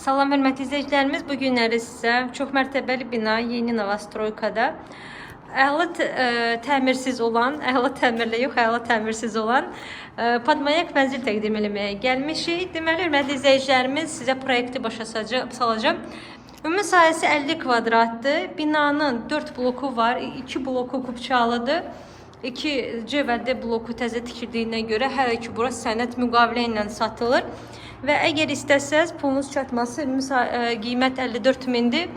Salam hörmətli izləyicilərimiz. Bu günləri sizə çox mərtəbəli bina Yeni Novostroykada əla təmirsiz olan, əla təmirli yox, əla təmirsiz olan Padmayak mənzil təqdim eləməyə gəlmişik. Deməli, hörmətli izləyicilərimiz, sizə proyekti başa salacağam. Ümumi sahəsi 50 kvadratdır. Binanın 4 bloku var, 2 bloku kupçalıdır. 2 C və D bloku təzə tikildiyinə görə hələ ki bura sənəd müqavilə ilə satılır. Və əgər istəsəz pulunuz çatması qiymət 54 mindir.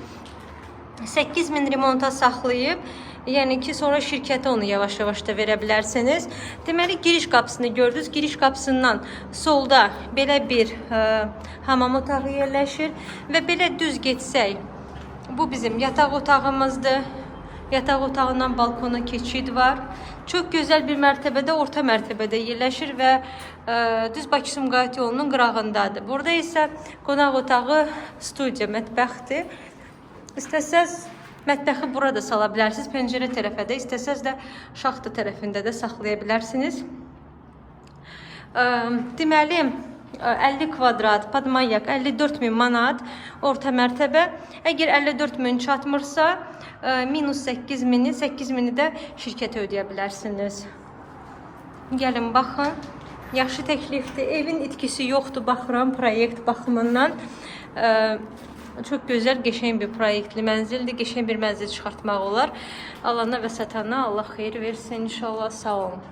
8 min remonta saxlayıb, yəni ki, sonra şirkətə onu yavaş-yavaş da verə bilərsiniz. Deməli, giriş qapısını gördünüz. Giriş qapısından solda belə bir hamam otağı yerləşir və belə düz getsək, bu bizim yataq otağımızdır. Yataq otağından balkona keçid var. Çox gözəl bir mərtəbədə, orta mərtəbədə yerləşir və düz Bakı-Sumqayıt yolunun qırağındadır. Burada isə qonaq otağı, studiya, mətbəxdir. İstəsəz mətbəxi burada sala bilərsiniz, pəncərə tərəfə də, istəsəz də şaxta tərəfində də saxlaya bilərsiniz. Deməli, 50 kvadrat, Padmayak 54 min manat, orta mərtəbə. Əgər 54 min çatmırsa, minus 8 mini, 8 mini də şirkətə ödəyə bilərsiniz. Gəlin baxın. Yaxşı təklifdir. Evin itkisi yoxdur, baxıram proyekt baxımından. Çox gözəl, qəşəng bir proyektli mənzildir. Qəşəng bir mənzil çıxartmaq olar. Alana və satana Allah xeyir versin inşallah. Sağ olun.